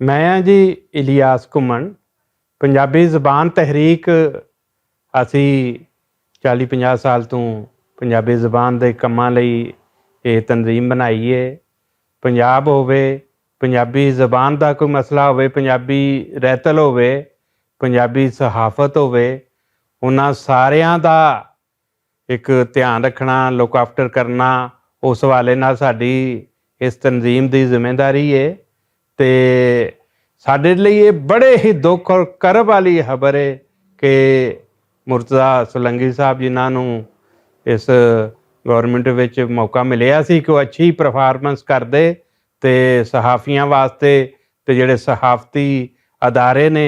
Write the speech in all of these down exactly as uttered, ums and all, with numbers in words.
میں جی الیاس گھمن۔ پنجابی زبان تحریک، اسی چالی پنجاہ سال توں پنجابی زبان دے کماں لئی ایہہ تنظیم بنائی ہے۔ پنجاب ہووے، پنجابی زبان دا کوئی مسئلہ ہووے، پنجابی رہتل ہووے، پنجابی صحافت ہووے، انہاں ساریاں دا اک دھیان رکھنا، لک آفٹر کرنا، اس حوالے نال ساڈی اس تنظیم دی ذمہ داری ہے۔ تے ساڈے لئی ایہہ بڑے ہی دکھ اور کرب والی خبر ہے کہ مرتضی سولنگی صاحب جنہاں نوں اس گورنمنٹ وچ موقع ملیا سی کہ او اچھی پرفارمنس کردے تے صحافیاں واسطے تے جیہڑے صحافتی ادارے نے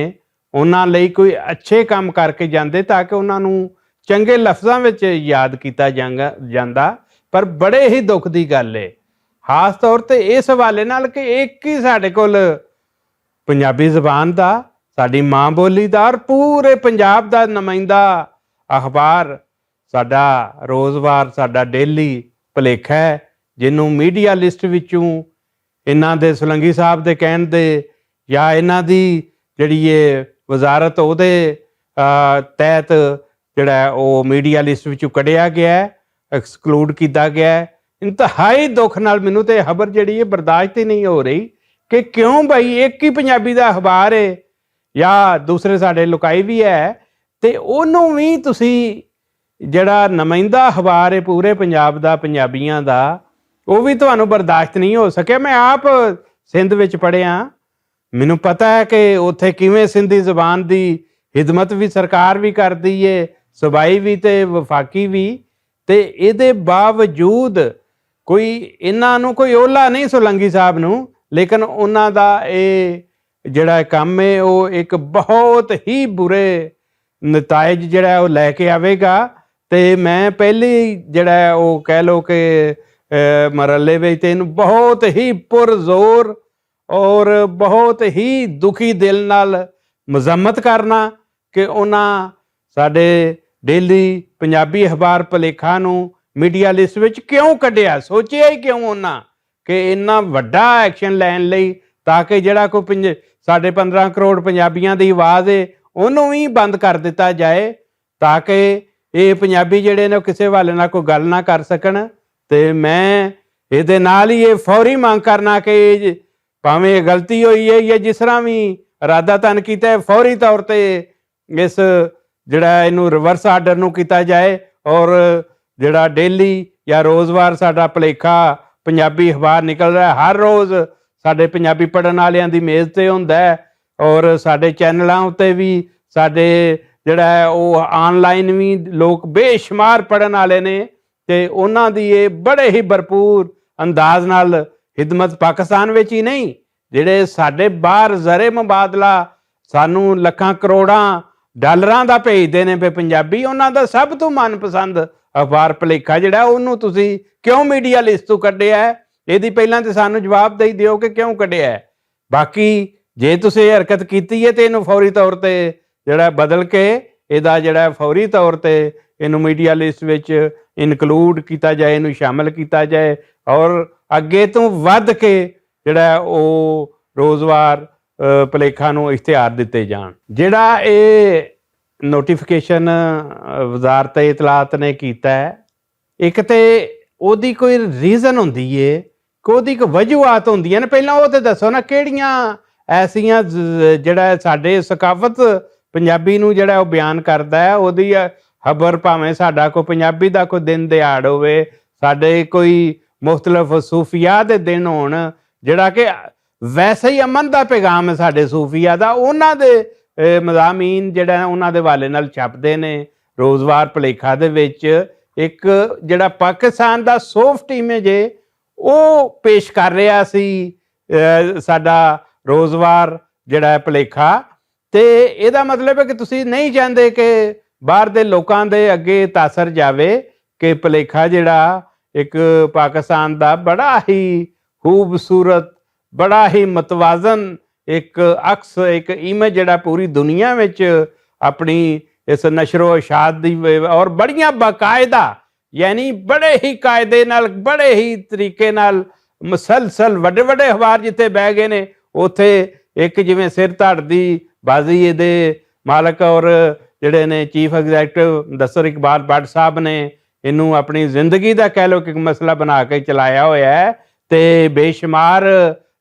انہاں لئی کوئی اچھے کم کر کے جاندے تاکہ انہاں نوں چنگے لفظاں وچ یاد کیتا جاندا۔ پر بڑے ہی دکھ دی گل ہے، خاص طور تے اس حوالے نال کہ ایک ہی ساڈے کول پنجابی زبان دا، ساڈی ماں بولی دا اور پورے پنجاب دا نمائندہ اخبار ساڈا روزوار ساڈا ڈیلی پلیکھا ہے، جنوں میڈیا لسٹ وچوں انہاں دے سولنگی صاحب دے کہن دے یا انہاں دی جیہڑی اے وزارت اوہدے تحت جیہڑا او میڈیا لسٹ وچوں کڈیا گیا ہے، ایکسکلوڈ کیتا گیا ہے۔ انتہائی دکھ نال مینوں تے خبر جیہڑی اے برداشت ہی نہیں ہو رہی کہ کیوں بھائی ایک ہی پنجابی دا اخبار ہے یا دوسرے ساڈے لکائی وی ہے، تے اوہنوں وی تسی جیہڑا نمائندہ اخبار ہے پورے پنجاب دا پنجابیاں دا، او وی تہانوں برداشت نہیں ہو سکیا۔ میں آپ سندھ وچ پڑھیا، مینوں پتہ ہے کہ اتھے کیویں سندھی زبان دی خدمت وی سرکار وی کردی ہے، صوبائی وی تے وفاقی وی۔ تے ایہدے باوجود کوئی انہاں نوں کوئی اولا نہیں سولنگی صاحب نوں، لیکن انہاں دا اے جیہڑا کم ہے او اک بہت ہی برے نتائج جیہڑا او لے کے آوے گا۔ تے میں پہلے جیہڑا او کہہ لو کہ مرلے وچ تے انہوں بہت ہی پر زور اور بہت ہی دکھی دل نال مذمت کرنا کہ انہاں ساڈے ڈیلی پنجابی اخبار پلیکھا نوں میڈیا لسٹ وچ کیوں کڈیا؟ سوچیا ہی کیوں انہاں کہ انہاں وڈا ایکشن لین لئی تاکہ جیہڑا کوئی ساڈے پندرہ کروڑ پنجابیاں دی آواز ہے انہوں وی بند کر دتا جائے، تاکہ ایہہ پنجابی جیہڑے نے کسے والے نال کوئی گل نہ کر سکن۔ تے میں ایہدے نال ہی ایہہ فوری مانگ کرنا کہ پاویں غلطی ہوئی ہے یا جس طرح وی ارادہ تن کیتا ہے فوری طور تے اس جیہڑا اینوں ریورس آرڈر نوں کیتا جائے اور جیہڑا ڈیلی یا روزوار ساڈا پلیکھا پنجابی اخبار نکل رہا ہے ہر روز ساڈے پنجابی پڑھن آلیاں دی میز تے ہوندا ہے اور ساڈے چینلاں اتے وی ساڈے جیہڑا ہے او آن لائن وی لوک بے شمار پڑھن آلے نے۔ تے انہاں دی ایہہ بڑے ہی بھرپور انداز نال خدمت پاکستان وچ ہی نہیں، جیہڑے ساڈے باہر زر مبادلہ سانوں لکھاں کروڑاں ڈالراں دا بھیجدے نے پے پنجابی انہاں دا سب توں من پسند اخبار پلیکھا جیہڑا انہوں تسی کیوں میڈیا لسٹ توں کڈیا ہے؟ ایہدی پہلاں تے سانوں جواب دئی دیو کہ کیوں کڈیا ہے؟ باقی جے تسیں ایہہ حرکت کیتی ہے تے اینوں فوری طور تے جیہڑا بدل کے ایہدا جیہڑا فوری طور تے اینوں میڈیا لسٹ وچ انکلوڈ کیتا جائے اینوں شامل کیتا جائے اور اگے توں ودھ کے جیہڑا او روزوار پلیکھاں نوں اختیار دتے جان۔ جیہڑا ایہہ نوٹیفکیشن وزارت اطلاعات نے کیتا ہے، اک تے اوہدی کوئی ریزن ہوندی ہے، کوئی وجوہات ہوندیاں نیں پہلاں او تے دسو نا کیہڑیاں ایسیاں جیہڑا ساڈے ثقافت پنجابی نوں جیہڑا او بیان کردا ہے اوہدی خبر پاویں ساڈا کوئی پنجابی دا کوئی دن دیہاڑ ہووے، ساڈے کوئی مختلف صوفیات دے دن ہون جیہڑا کہ ویسے ہی امن دا پیغام ہے ساڈے صوفیات دا انہاں دے مضامین جیہڑا انہاں دے حوالے نال چھپدے نے روزوار پلیکھا دے وچ اک جیہڑا پاکستان دا سافٹ امیج ہے او پیش کر رہیا سی ساڈا روزوار جیہڑا ہے پلیکھا۔ تے ایہدا مطلب ہے کہ تسی نہیں چاہندے کہ باہر دے لوکاں دے اگے تاثر جاوے کہ پلیکھا جیہڑا اک پاکستان دا بڑا ہی خوبصورت بڑا ہی متوازن اک عکس اک امیج جیہڑا پوری دنیا وچ اپنی اس نشر و اشاعت دی اور بڑیاں باقاعدہ یعنی بڑے ہی قاعدے نال بڑے ہی طریقے نال مسلسل وڈے وڈے اخبار جتھے بہہ گئے نے اتھے ایک جیویں سر تھڑ دی بازی دے مالک اور جڑے نے چیف ایگزیکٹو دستر اقبال بٹ صاحب نے انہوں اپنی زندگی دا کہہ لو کہ مسئلہ بنا کے چلایا ہویا ہے۔ تے بے شمار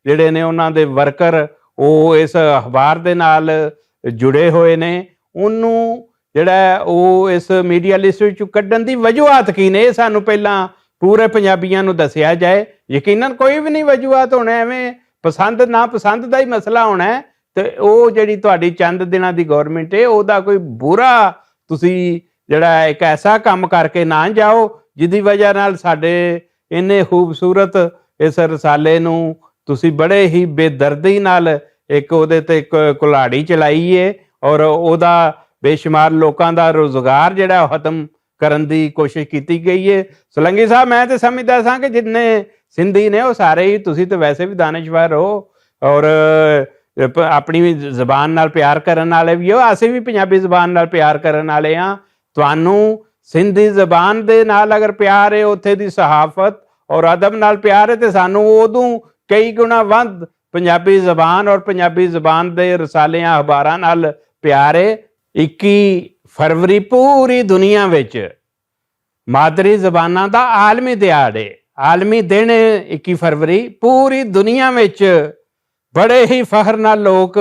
جڑے نے انہاں دے ورکر او اس اخبار دے نال جڑے ہوئے نے، انہوں جڑا ہے او اس میڈیا لسٹ وچ کڈن دی وجوہات کی نے، سانوں پہلاں پورے پنجابیاں نوں دسیا جائے۔ یقیناً کوئی بھی نہیں وجوہات ہونا، ایویں پسند ناپسند دا ہی مسئلہ ہونا ہے۔ تے او جڑی تہاڈی چند دناں دی گورنمنٹ ہے، او دا کوئی برا تسی جڑا ہے ایک ایسا کم کر کے نہ جاؤ، جس دی وجہ نال ساڈے انہیں خوبصورت اس رسالے نوں تسی بڑے ہی بے دردی نال ایک اودے تے ک-، کلاڑی چلائی ہے اور اودا بے شمار لوکاں دا روزگار جڑا ہے ختم کرن دی کوشش کیتی گئی ہے۔ سولنگی صاحب، میں تے سمجھدا ساں کہ جتنے سندھی نے، او سارے ہی، تسی تے ویسے بھی دانشور ہو، اور، اے، پ-، اپنی زبان نال پیار کرن والے بھی ہو، اسی بھی پنجابی زبان نال پیار کرن والے ہاں۔ تانوں سندھی زبان دے نال اگر پیار ہے، اوتھے دی صحافت اور ادب نال پیار ہے، تے سانوں اودوں کئی گنا ودھ پنجابی زبان اور پنجابی زبان دے رسالیاں اخباراں نال پیار ہے۔ اکی فروری پوری دنیا وچ مادری زباناں دا عالمی دیہاڑے، عالمی دن، اکی فروری پوری دنیا وچ بڑے ہی فخر نال لوک،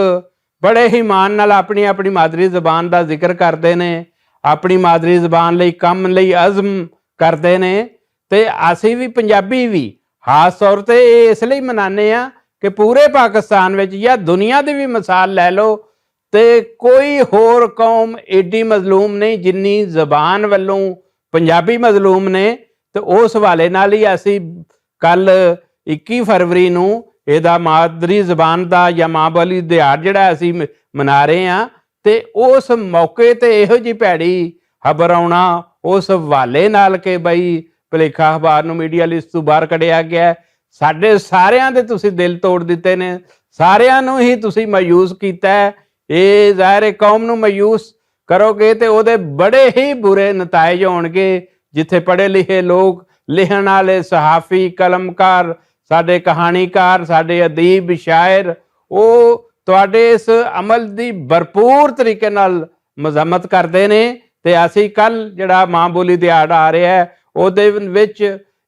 بڑے ہی مان نال اپنی اپنی مادری زبان دا ذکر کردے نے، اپنی مادری زبان لئی کم لئی عزم کردے نے۔ تے اسی وی پنجابی وی خاص طور تے اے اس لئی منانے آں کہ پورے پاکستان وچ یا دنیا دی وی مثال لے لو، تے کوئی ہور قوم ایڈی مظلوم نہیں جنی زبان ولوں پنجابی مظلوم نے۔ تے اس حوالے نال ہی اسی کل اکی فروری نوں ایہدا مادری زبان دا یا ماں بولی دیہاڑ جڑا اسی م-، منا رہے ہاں، تے اس موقع تے ایہو جی پیڑی خبر آنا اس حوالے نال کہ بھائی پلیکھا اخبار نوں میڈیا لسٹ توں باہر کڈیا گیا ہے۔ ساڈے ساریاں دے تسی دل توڑ دتے نے، ساریاں نوں ہی تسی مایوس کیتا ہے۔ اے ظاہر ہے قوم نوں مایوس کرو گے تے اوہدے بڑے ہی برے نتائج ہون گے۔ جتھے پڑھے لکھے لوگ، لکھن والے صحافی، قلمکار، ساڈے کہانی کار، ساڈے ادیب شاعر، او تہاڈے اس عمل دی بھرپور طریقے نال مذمت کردے نے۔ تے اسی کل جڑا ماں بولی دیہاڑ آ رہیا ہے، اوہدے وچ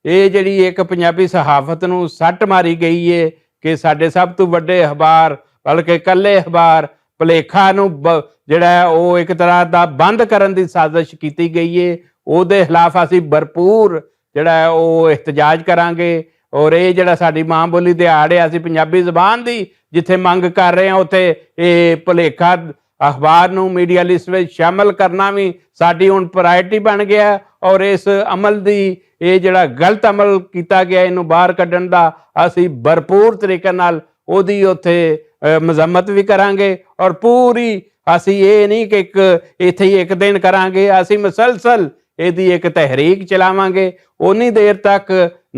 اے جڑی ایک پنجابی صحافت نوں سٹ ماری گئی ہے کہ ساڈے سب توں وڈے اخبار، بلکہ کلے اخبار پلیکھا نوں ب-، جڑا ہے او ایک طرح دا بند کرن دی سازش کیتی گئی ہے۔ اوہدے خلاف اسی بھرپور جڑا ہے او احتجاج کراں گے۔ اور اے جڑا ساڈی ماں بولی دیہاڑ ہے، اسی پنجابی زبان دی جتھے منگ کر رہے ہیں، اوتھے اے پلیکھا اخبار نوں میڈیا لسٹ وچ شامل کرنا وی ساڈی ہن پرائرٹی بن گیا ہے۔ اور اس عمل دی، اے جڑا غلط عمل کیتا گیا، اینوں باہر کڈن دا اسی بھرپور طریقے نال اوہدی اوتھے، اے، مذمت وی کراں گے۔ اور پوری اسی اے نہیں کہ ایک، ایتھے ہی ایک دن کراں گے، اسی مسلسل ایہدی ایک تحریک چلاواں گے۔ اونی دیر تک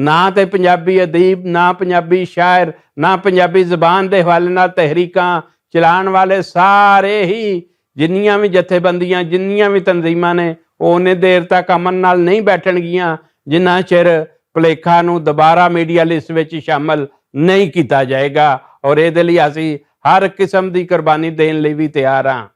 نہ تے پنجابی ادیب، نہ پنجابی شاعر، نہ پنجابی زبان دے حوالے نال تحریکاں چلان والے سارے ہی جنیاں وی جتھے بندیاں، جنیاں وی تنظیماں نے، او انے دیر تک امن نال نہیں بیٹھن گیاں جنہ چر پلیکھا نوں دوبارہ میڈیا لسٹ وچ شامل نہیں کیتا جائے گا۔ اور اے دے لئی اسی ہر قسم دی قربانی دین لئی وی تیار ہاں۔